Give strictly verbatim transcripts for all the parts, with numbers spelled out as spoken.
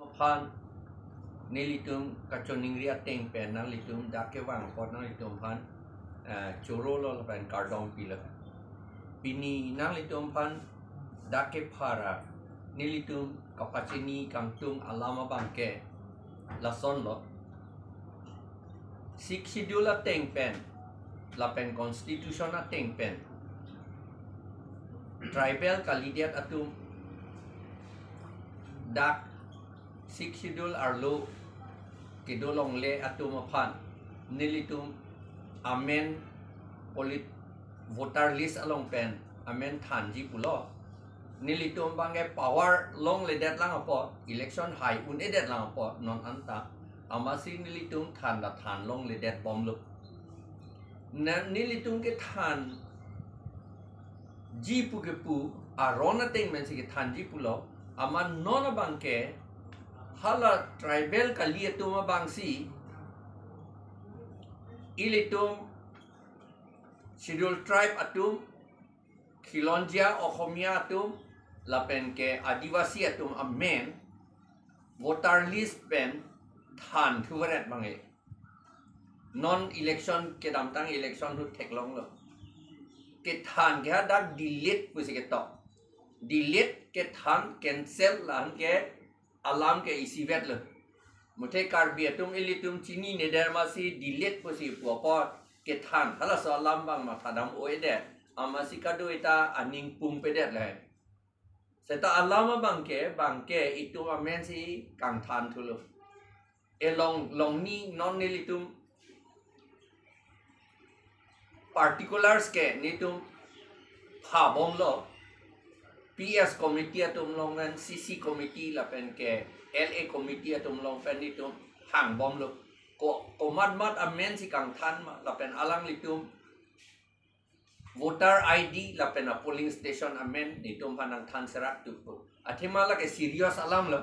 aphan nelitum kachiningri ateng pen nanglitum dak kevang apot nanglitum aphan, eh, choro lo lapen kardom pilo. Pini nanglitum aphan dak kephara nelitum kapachini kangtung alam abang ke lason lo. Sixth Schedule ateng pen lapen Constitution ateng pen tribal kalidet atum dak Sixth Schedule arlo kedo longle atum aphan nelitum amen polit- voter list along pen amen thanji pulo. Nelitum abang ke power longledet lang apot, election hai un-edet lang apot non anta, amatsi nelitum than ta than longledet bomlo. Na nelitum kethanji pu kepu aron ateng pensi kethanji pulo. Amat non abang ke hala tribal kali atum abangsi ilitum Scheduled Tribe atum, Khilonjia Okhomia atum lapen ke Adivasi atum amen voter list pen than thuvaret abang ke. Non election kedamtang election ahut theklonglo. Kethan ke hadak delete pusi ketok. Delete, kethan, cancel, lahen ke alam ke isivetlo. Muthe Karbi atum ilitum chinine der amatsi delete pusi pu apot kethan halaso alam abang matha dam-o-edet. Amatsi kado-i ta aning pumpedet le. Seta alam abang ke, abang ke itum amensi kangthan thulo. Elong longni non nelitum particulars ke nelitum phabomlo. P S committee atum along pen, C C committee lapen ke L A committee atum along pen nelitum hangbomlo. Ko, komat mat amensi kangthan ma, lapen alanglitum voter I D lapen a polling station amen nelitum aphan nangthan serak tu pu. Athema lake serious alam lo.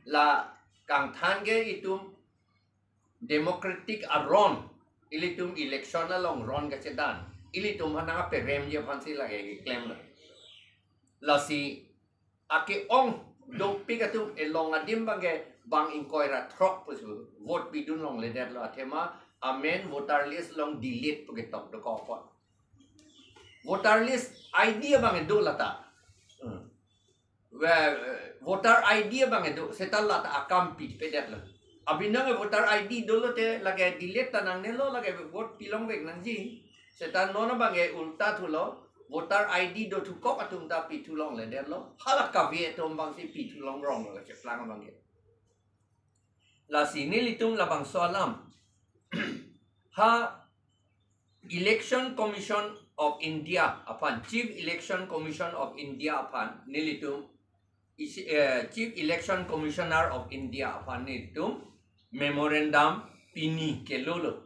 La kangthan ke itum democratic aron, ilitum election along ron kachedan, ilitum aphan nangperemji aphansi lake keklemlo. Lasi ake-ong dopik atum elong adim abang ke bang ingkoi ra throk pusi vote pidun longledetlo, athema amen voter list along delete pu ketok dokok apot. Voter list I D abang ke do lata. Hmm. Ve-, voter I D abang ke do, seta lata akam pipedetlo. Abinang voter I D dolo te lake delete ta nangnelo, lake vote pilongvek nangji. Seta non abang ke ulta thulo, voter I D dothukok atum ta pithu longledetlo. Hala kave atum abangsi pithu longrong lo kacheplang abang ke. Lasi nelitum labangso alam ha Election Commission of India aphan, Chief Election Commission of India aphan nelitum isi, eh, Chief Election Commissioner of India aphan nelitum memorandum pini kelolo.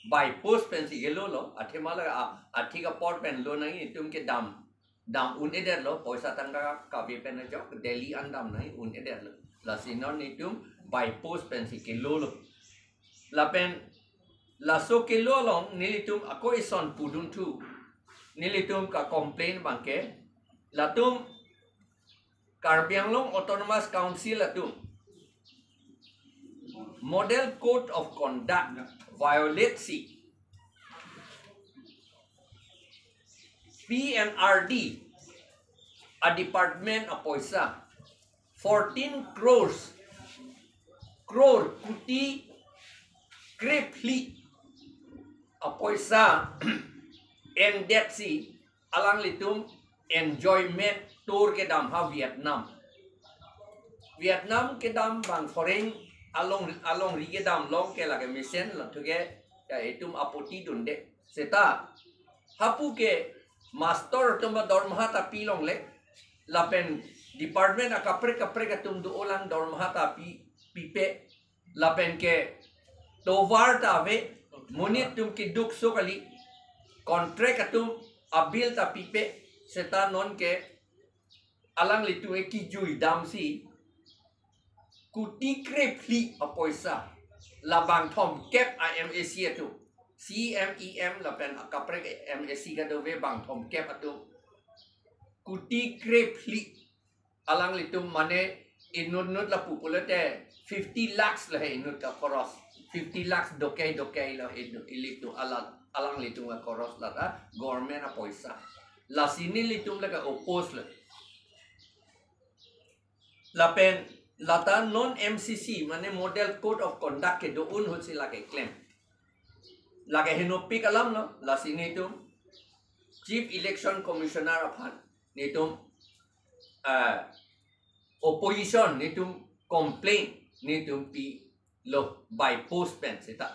By post pensi kelolo, athema la a, athik apor pen lonang, itum kedam dam un-edetlo, poisa tangka kave pen ajok, Delhi an dam nangji un-edetlo. Lasi non nelitum by post pensi kelolo. Lapen laso kelo along nelitum ako ison pudun thu. Nelitum kacomplain abang ke, latum Karbi Anglong Autonomous Council atum Model Code of Conduct violate si P N R D a department apoisa fourteen crores, crore, kuti krephli apoisa endet si alanglitum enjoyment tour kedam ha Vietnam. Vietnam kedam abang foreign along, alongri kedam long ke lake mesenlo, thuke ya itum apoti dunde. Seta hapu ke master atum dormaha ta pilongle, lapen department akaprek kaprek atum dolang dormaha ta pi, pipe, lapen ke tovar ta ave, monit atum keduk so kali, contract atum abill ta pipe, seta non ke alanglitum ekijui damsi kuti krephli apoisa labang thomkep a M A C atum, C E M, E M lapen akaprek M A C kadokave bang thomkep atum kuti krephli alanglitum mane inut nut lapu pulote fifty lakhs lo he inut ka koros. Fifty lakhs dokai dokai lo inut ilitum alang, alanglitum ka koros lata government apoisa. Lasi nelitum lake oppose lo. Lapen lata non M C C, mane Model Code of Conduct kedo-un ahutsi lake klem. Lake henopik alam lo, lasi netum Chief Election Commissioner aphan netum, ah, opposition netum complaint netum pilo by post pen seta.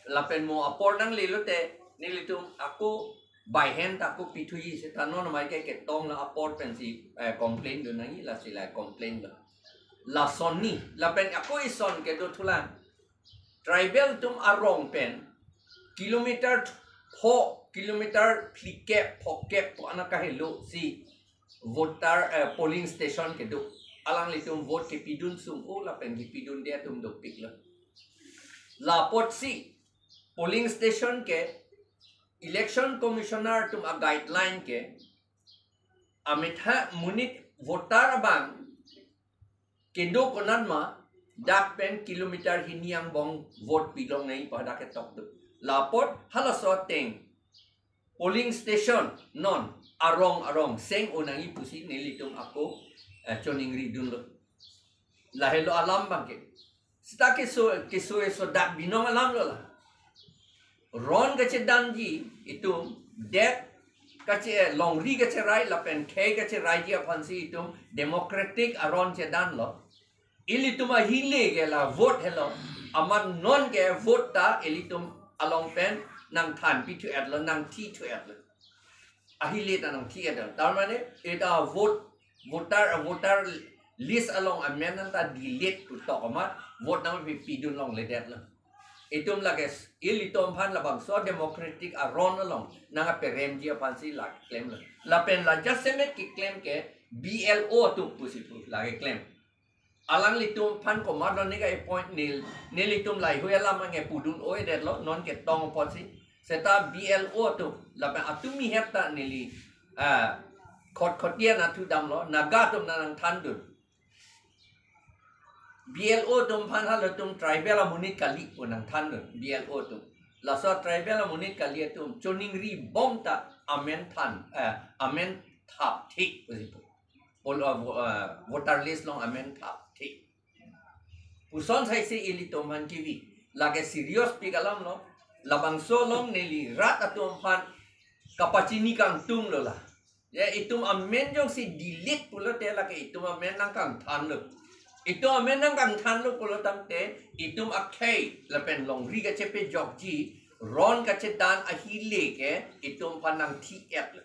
Lapen mo apor nangle lote nelitum ako by hand ta ako pithuji seta non mai ke ketong lo apor pensi, eh, complaint do nangji, lasi la complaint lo. Lason ni, lapen ako ison kedo thulang. Tribal atum arong pen kilometer pho, kilometer phlikep, phokep pu ana kahelo si voter, eh, polling station kedo. Alanglitum vote kepidun sung-o lapen kepidunde atum dopik lo. Lapotsi polling station ke Election Commissioner atum a guideline ke ametha monit voter abang kedo konat ma dak pen kilometer hini angbong vote pilong nangji pu hadak ketok do. Lapot halaso ateng polling station non arong arong seng-o nangji pusi nelitum ako, eh, choningri dunlo. Lahelo alam abangke. Seta keso, keso eso dak binong alam lo la. Ron kachedanji itum, det kache, longri kacherai lapen khei kacheraiji aphansi itum democratic aron chedan lo. Ilitum ahile ke la vote helo. Amat non ke vote ta ilitum along pen nangthan pithu-et lo, nangthi thu-et lo. Ahile ta nangthi-et lo. Tar mane eta vote, voter, voter list along amen nangta delete pu tok amat vote nangpi, pidun longledet lo. Itum lake s-, ilitum aphan labangso democratic aron along nangperemji aphansi lake klem lo. Lapen la jasemet keklem ke B L O atum pusi pu lake klem. Alanglitum aphan komat lo ne ka-appoint nel, nelitum laheihui alam ange pudun-o-edet lo, non ketong apotsi. Seta B L O atum, lapen atum mi het ta neli, ah, khot khot dia na thu damlo, Naga atum na nangthandun. B L O atum aphan halatum tribal amonit kali pu nangthandun, B L O atum. Laso tribal amonit kali atum choningri bom ta amen than, eh, amen thapthe pusi pu. Pol-, uh, vo-, uh, voter list along amen thapthe. Puson saisi ilitum aphan kivi. Lake serious pik alam lo. Labangso along neli rat atum aphan kapachini kangtung lo la. Ya, itum amen jongsi delete pulote lake itum amen nangkangthan lo. Itum amen nangkangthan lo pulo tangte itum akhei lapen longri kachepejokji, ron kachedan ahile ke itum aphan nangthi-et lo.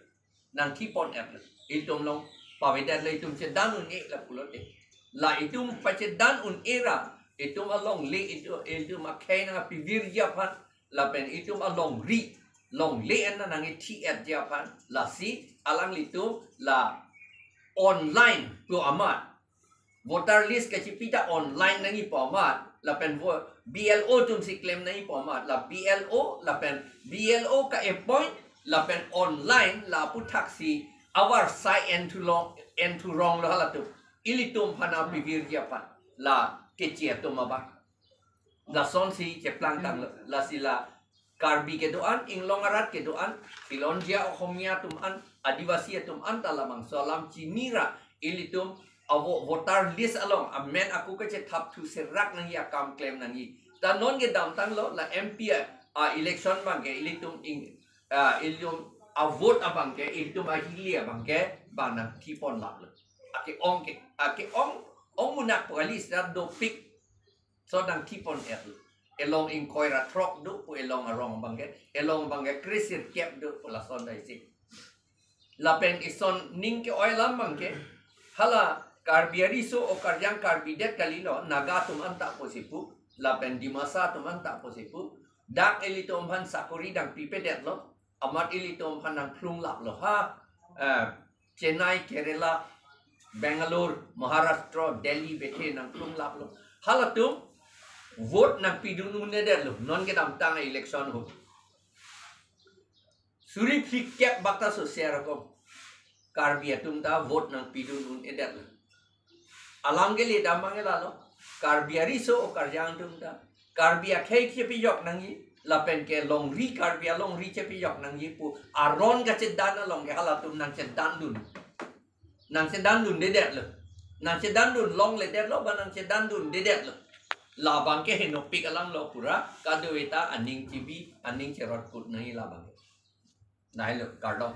Nangthipon-et lo. Itum along pavedet lo, itum chedan un-e la pulote. La itum pachedan un-e ra, itum alongle, itum, itum akhei nangpivirji aphan, lapen itum alongri, longle en nangthi-etji aphan, lasi alanglitum la online pu amat voter list kachipi ta online nangji pu amat, lapen vo-, B L O atumsi klem nangji pu amat, la B L O, lapen B L O ka-appoint, lapen online la aputhaksi avarsai en thu long, en thu rong lo halatum. Ilitum aphan nangpivirji aphan, la keche atum abang. Lasonsi cheplangtang lo, lasi la Karbi kedo-an, inglong arat kedo-an, Khilonjia Okhomia atum an, Adivasi atum an ta labangso alam chini ra, ilitum avo voter list along amen ako kachethap thu serak nangji akam klem nangji. Ta non kedamtang lo la M P a, a election abangke ilitum ing, a, ilitum avote abangke, ilitum ahile abangke bang nangthipon lap lo. Ake-ong ke, ake-ong, ong munak po kali seta dopik. So nangthipon-et lo. Elong ingkoi ra throk do pu elong arong abangke, elong abangke kre-sirkep do pu lason daisi. Lapen ison ning ke-oi alam abangke, hala Karbi ariso o Karjang Karbi det kali lo, Naga atum anta pusi pu, lapen Dimasa atum anta pusi pu, dak ilitum aphan sakori dang pipedet lo, amat ilitum aphan nangphlung lap lo ha, eh, Chennai, Kerala, Bangalore, Maharashtra, Delhi bethe nangphlung lap lo. Halatum vote nangpidun un-edet lo, non kedamtang election ahut. Suri phlikep bak ta so share ko. Karbi atum ta vote nangpidun un-edet lo. Alam ke le damang ke lalo. Karbi ariso o karjang atum ta, Karbi akhei chepejok nangji, lapen ke longri, Karbi alongri chepejok nangji pu aron kachedan along ke halatum nangchedandun. Nangchedandundedetlo. Nangchedandun longledetlo, ba nangchedandundedetlo. Labang ke henopik alam lo pura, kadokave ta aning chibi, aning cherotkut nangji labang. Lahelo, kardom.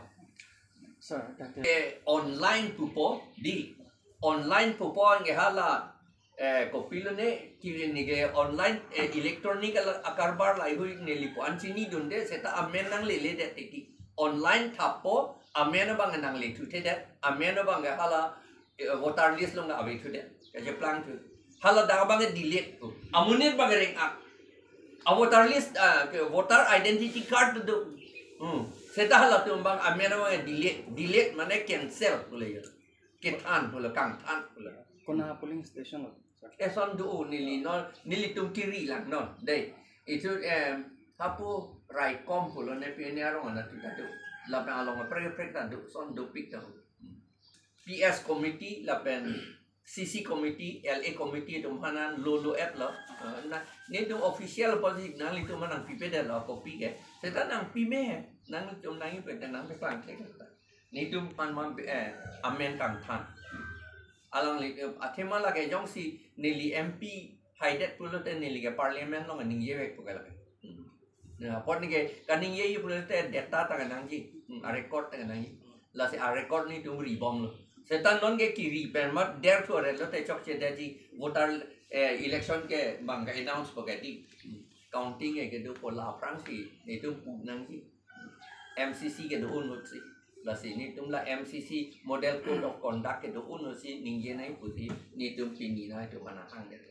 Sir, thank you. Eh, online pupo, dei. Online pupo anke hala, eh, kopilo ne, kiri neke online, eh, electronic ala-, akarbar laheihui neli pu-an chinidunde, seta amen nangleledet tiki. Online thappo, amen abang nanglethuthedet, amen abang ke hala, eh, voter list along avethudet, kacheplangthu. Hala dak abang ke delete pu. Amonit abang ke reng-ak. A voter list, ah, ke voter identity card do. Hmm. Seta halatum abang amen abang ke delete, delete mane cancel pule ya. Kethan pule, kangthan pule. Kona polling station lo, sir? Eson do neli non, nelitum kiri lang non. Dei. Itu, em, hapu raikom pulo ne pi ne arong ana tu tadu. Lapen along prek prek tadu, son dopik tadu. P S committee lapen C C committee, L A committee atum aphan an lo lo-et lo. Eh, na, netum official apotsi nanglitum aphan nangpipedetlo copy ke. Seta nangpime he. Nanglitum nangpipede, nangpipangkle ke ta. Netum aphan mam, eh, amen kangthan. Alangli, eh, athema lake jongsi neli M P haidet pulote neli ke parliament along kaningjevek pu ke lake. Hmm. Na, apot neke kaningjeji pulote data ta kenangji. Hmm, a record ta kenangji. Lasi a record netum ribomlo. Seta non ke kiri pen mat derthu aret lote chokchedetji voter, eh, election ke bang ke announce po ke dei. Hmm. Counting ke kedo po la aphrangsi netum pu nangji. M C C kedo-un ahutsi. Lasi netum la M C C model code of conduct kedo-un ahutsi ningje nangji pusi netum pini nangtum mana hang kedo.